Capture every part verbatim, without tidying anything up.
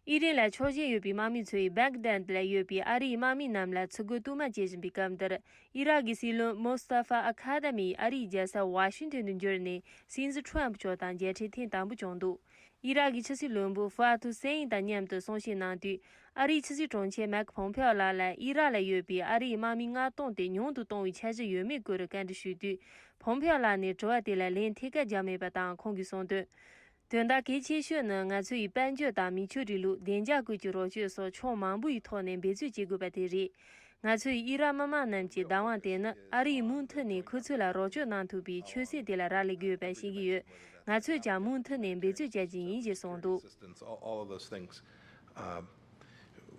ཨི་རན་ལ་ཆོག་མཆན་ཡོད་པའི་དམག་མི་ཚོ་ཡིས་བྷག་དད་ལ་ཡོད་པའི་ཨ་རིའི་དམག་མི་རྣམས་ལ་ཚུར་རྒོལ་གཏོར་མ་བྱེད་བཞིན་པའི་སྐབས་འདིར། ཨི་རག་གི་སྲིད་བློན་མོ་སྟ་ཧྥ་ཨ་ཁ་ད་མིས་ཨ་རིའི་རྒྱལ་ས་ཝ་ཤིང་ཏོན་དུ་འབྱོར་ནས་སྲིད་འཛིན་ཁྲོམ་མཆོག་དང་མཇལ་འཕྲད་ཐེངས་དང་པོ་བྱུང་འདུག་ཨི་རག་གི་ཕྱི་སྲིད་བློན་པོ་ཧྥ་ཨ་ཐུ་སེ་ཨིན་དང་མཉམ་དུ་གསུང་བཤད་གནང་དུས། ཨ་རིའི་ཕྱི་སྲིད་དྲུང་ཆེ་མེག་ཕོམ་ཕེའོ་ལགས་ལ་ཨི་རག་ལ་ཡོད་པའི་ཨ་རིའི་དམག་མི་མངགས་གཏོང་དེ་ཉུང་དུ་གཏོང་བའི་འཆར་གཞི་ཡོད་མེད་སྐོར་བཀའ་འདྲི་ཞུས་དུས། ཕོམ་ཕེའོ་ལགས་ནས་དྲི་བ་དེ་ལ་ལན་ཐད་ཀར་བརྒྱབ་མེད་པ་དང་། ཁོང་གིས་གསུངས་དོན། དོན་དག་གལ་ཆེ་ཤོས་ནི་ང་ཚོ་ཡི་དཔལ་འབྱོར་དང་མི་ཆོས་རིང་ལུགས། བདེ་འཇགས་སྐོར་གྱི་རོགས་སྐྱོར་སོགས་ཕྱོགས་མང་པོ་ཡི་ཐོག་ནས་འབད་རྩོལ་བྱེད་དགོས་པ་དེ་རེད། ང་ཚོ་ཡི་ཨི་རག་མི་མང་རྣམས་ཀྱི་བདག་དབང་དེ་ནི་ཨ་རིས་མུ་མཐུད་ནས་ཁོ་ཚོ་ལ་རོགས་སྐྱོར་གནང་ཐུབ་པའི་ཆོད་སེམས་དེ་ལ་རག་ལས་དགོས་པ་ཤེས་ཀྱི་ཡོད། ང་ཚོས་ཀྱང་མུ་མཐུད་ནས་འབད་རྩོལ་བྱ་རྒྱུ་ཡིན་ཞེས་གསུངས་འདུག Assistance, all, all of those things. Um,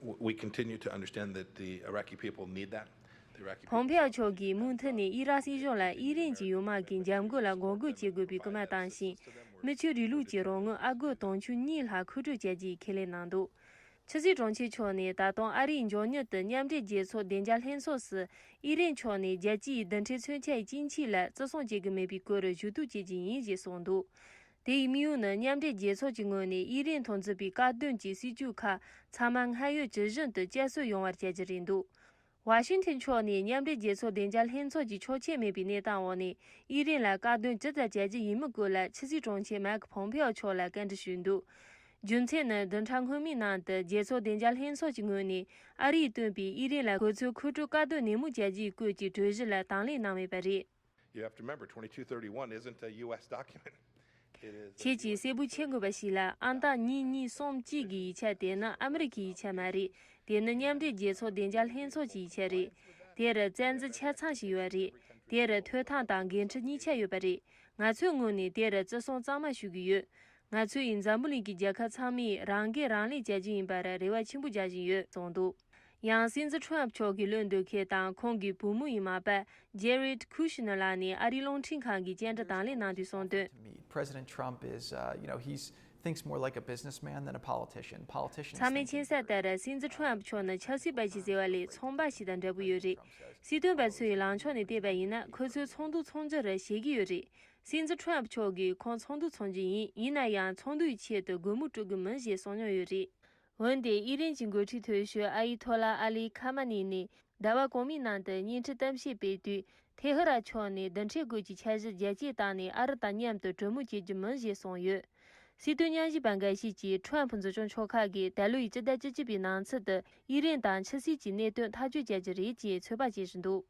w- we continue to understand that the Iraqi people need that. The Iraqi people ཕོམ་ཕེའོ་མཆོག་གིས་མུ་མཐུད་ནས་ཨི་རག་སྲིད་གཞུང་ལ་ཨི་རན་གྱི་ཡུལ་དམག་གི་འཇབ་རྒོལ་ལ་འགོག་རྒོལ་བྱེད་དགོས་པའི་སྐུལ་མ་བཏང་ཞིང་། མི་ཆོས་རིང་ལུགས་ཀྱི་རོགས་དངུལ་ཨ་སྒོར་དུང་ཕྱུར་གཉིས་ལྷག་མཁོ་སྤྲོད་བྱ་རྒྱུའི་ཁས་ལེན་གནང་འདུག་ཕྱི་སྲིད་དྲུང་ཆེ་མཆོག་ནས་ད་དུང་ཨ་རིས་མགྱོགས་མྱུར་དུ་མཉམ་འབྲེལ་རྒྱལ་ཚོགས་བདེ་འཇགས་ལྷན་ཚོགས་སུ་ཨི་རན་ཕྱོགས་ནས་རྒྱལ་སྤྱིའི་རྡུལ་ཕྲན་མཚོན་ཆའི་སྐྱིན་ཆས་ལ་བརྩི་སྲུང་བྱེད་ཀྱི་མེད་པའི་སྐོར་ཞུ་གཏུག་བྱེད་ཀྱི་ཡིན་ཞེས་གསུངས་འདུག་དེའི་དམིགས་ཡུལ་ནི་མཉམ་འབྲེལ་རྒྱལ་ཚོགས་ཀྱི་ངོས་ནས་ཨི་རན་དང་མཚུངས་པའི་བཀག་སྡོམ་གྱི་སྲིད་ཇུས་ཁག་ཚང་མ་སྔར་ཡོད་ཇི་བཞིན་དུ་བསྐྱར་གསོ་ཡོང་བར་བྱ་རྒྱུ་རེད་འདུག་ཝ་ཤིང་ཐོན་ཕྱོགས་ནས་མཉམ་འབྲེལ་རྒྱལ་ཚོགས་བདེ་འཇགས་ལྷན་ཚོགས་ཀྱི་ཆོག་མཆན་མེད་པའི་གནས་སྟངས་འོག་ནས་ཨི་རན་ལ་བཀག་སྡོམ་ཇི་ལྟར་བྱ་རྒྱུ་ཡིན་མིན་སྐོར་ལ་ཕྱི་སྲིད་དྲུང་ཆེ་མེག་ཕོམ་ཕེའོ་མཆོག་ལ་བཀའ་འདྲི་ཞུས་འདུག་རྒྱུ་མཚན་ནི་བདུན་ཕྲག་སྔོན་མའི་ནང་དུ་རྒྱལ་ཚོགས་བདེ་འཇགས་ལྷན་ཚོགས་ཀྱི་ངོས་ནས་ཨ་རིས་བཏོན་པའི་ཨི་རན་ལ་གོ་མཚོན་མཁོ་སྤྲོད་བཀག་སྡོམ་ནན་མོ་བྱ་རྒྱུའི་སྐོར་གྱི་གྲོས་གཞི་ལ་དང་ལེན་གནང་མེད་པ་རེད། You have to remember, twenty-two thirty-one isn't a U S document. It is a ཁྱེད་ཀྱིས་གསལ་པོ་མཁྱེན་དགོས་པ་ཞིག་ལ། ཨང་རྟགས་གཉིས་གཉིས་གསུམ་གཅིག་གི་ཡིག་ཆ་དེ་ནི་ཨ་མི་རི་ཁའི་ཡིག་ཆ་མ་རེད། དེ་ནི་མཉམ་འབྲེལ་རྒྱལ་ཚོགས་བདེ་འཇགས་ལྷན་ཚོགས་ཀྱི་ཡིག་ཆ་རེད། དེར་བཙན་འཛུལ་ཆ་ཚང་ཞིག་ཡོད་རེད། དེར་ཐོབ་ཐང་དང་འགན་འཁྲི་གཉིས་ཆ་ཡོད་པ་རེད། ང་ཚོའི་ངོས་ནས་དེར་བརྩི་སྲུང་གཙང་མ་ཞུ་གི་ཡོད། ང་ཚོ་ཡི་འཛམ་བུ་གླིང་གི་རྒྱལ་ཁབ་ཚང་མས་རང་འགན་རང་ལས་བྱ་རྒྱུ་ཡིན་པར་རེ་བ་ཆེན་པོ་རྒྱག་བཞིན་ཡོད་གསུངས་འདུག་ཡང་སྲིད་འཛིན་ཁྲོམ་མཆོག་གི་བློན་འདུག་མཁན་དང་ཁོང་གི་བུ་མོ་ཡི་མ་པ་ཇེ་རིད་ཁུ་ཤི་ནར་ལགས་ནས་ཨ་རིའི་རླུང་འཕྲིན་ཁང་གི་བཅར་འདྲི་དང་ལེན་གནང་དུས་གསུངས་དོན། To me, President Trump is, uh, you know, he's thinks more like a businessman than a politician. Politicians ཚང་མས་think མཁྱེན་གསལ་ལྟར་སྲིད་འཛིན་ཁྲོམ་མཆོག་ནི་ཆབ་སྲིད་པ་ཞིག་ཟེར་བ་ལས་ཚོང་པ་ཞིག་དང་འདྲ་པོ་ཡོད་རེད། སྲིད་དོན་པ་ཚོའི་ལངས་ཕྱོགས་ནས་བལྟས་པ་ཡིན་ན་ཁོ་ཚོས་ཚོགས་འདུ་ཚོགས་རྒྱུར་ཞེད་ཀྱི་ཡོད་རེད། སྲིད་འཛིན་ཁྲོམ་མཆོག་གིས་ཁོང་ཚོགས་འདུ་ཚོགས་རྒྱུ་ཡིན། ཡིན་ན་ཡང་ཚོགས་འདུའི་ཆེད་དུ་སྒོར་མོ་སྤྲོད་ཀྱི་མིན་ཞེས་གསུངས་མྱོང་ཡོད་རེད། འོན་ཏེ་ཨི་རན་གྱི་འགོ་ཁྲིད་མཐོ་ཤོས་ཨ་ཡི་ཐོ་ལ་ཨ་ལི་ཁ་མ་ནི་ནས་ཟླ་བ་གོང་མའི་ནང་དུ་བརྙན་འཕྲིན་གཏམ་བཤད་སྤེལ་དུས། ཐེ་ཧི་རན་ཕྱོགས་ནས་རྡུལ་ཕྲན་སྐོར་གྱི་འཆར་གཞི་རྒྱ་སྐྱེད་བཏང་ནས་ཨ་རི་དང་མཉམ་དུ་གྲོས་མོལ་བྱེད་རྒྱུ་མིན་ཞེས་གསུངས་ཡོད། སྲིད་དོན་ཉམས་ཞིབ་པ་འགའ་ཞིག་གིས་ཁྲོམ་ཕུ་འཛུགས་སྐྱོང་ཕྱོགས་ཁག་གིས་ད་ལོའི་སྤྱི་ཟླ་བཅུ་གཅིག་པའི་ནང་ཚུད་དུ་ཨི་རན་དང་ཕྱི་སྲིད་ཀྱི་གནད་དོན་ཐག་གཅོད་བྱ་རྒྱུ་རེད་ཅེས་ཚོད་དཔག་བྱེད་བཞིན་འདུག